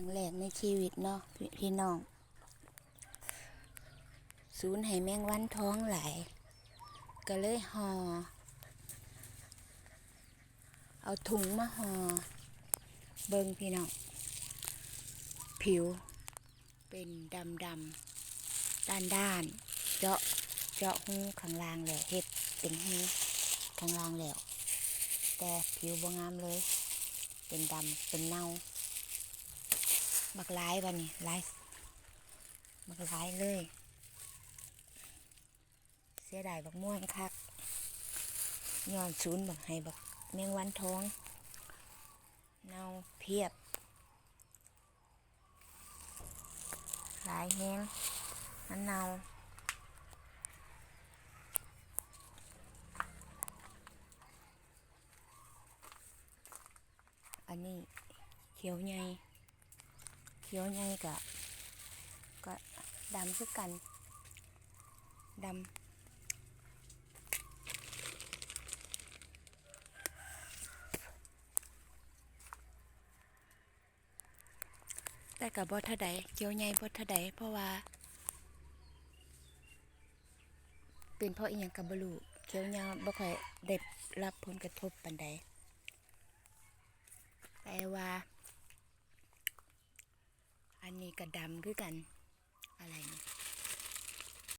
ຄັ້ງແລກໃນຊີວິດເນາະ ພີ່ ພີ່ນ້ອງ ສູນໃຫ້ແມງວັນທອງຫຼາຍ ກໍເລີຍຫໍ່ ເອົາຖົງມາຫໍ່ ເບິ່ງພີ່ນ້ອງ ຜິວ ເປັນດຳໆ ດ້ານໆ ເຈາະ ເຈາະຮູຂ້າງລ່າງແລ້ວ ເຮັດເປັນຮູຂ້າງລ່າງແລ້ວ ແຕ່ຜິວບໍ່ງາມເລີຍ ເປັນດຳ ເປັນເນົ່າ ບັກຫຼາຍບາດນີ້ ຫຼາຍ ບັກຫຼາຍເລີຍ. ເສຍດາຍບັກມ່ວງຄັກ ຍ້ອນສູນບັກ ໃຫ້ບັກແມງວັນທອງ ເນົ່າພຽບ ຫຼາຍແຮງ ມັນເນົ່າ. ອັນນີ້ຂຽວໃຫຍ່ ຂຽວໃຫຍ່ກະ ກະດຳຄືກັນ ດຳ ແຕ່ກະບໍ່ເທົ່າໃດ ຂຽວໃຫຍ່ບໍ່ເທົ່າໃດ ເພາະວ່າ ເປັນເພາະອີ່ຫຍັງກະບໍ່ຮູ້ ຂຽວໃຫຍ່ບໍ່ຄ່ອຍໄດ້ຮັບຜົນກະທົບປານໃດ ແຕ່ວ່າ ອັນນີ້ກະດຳຄືກັນ ອະໄລນີ້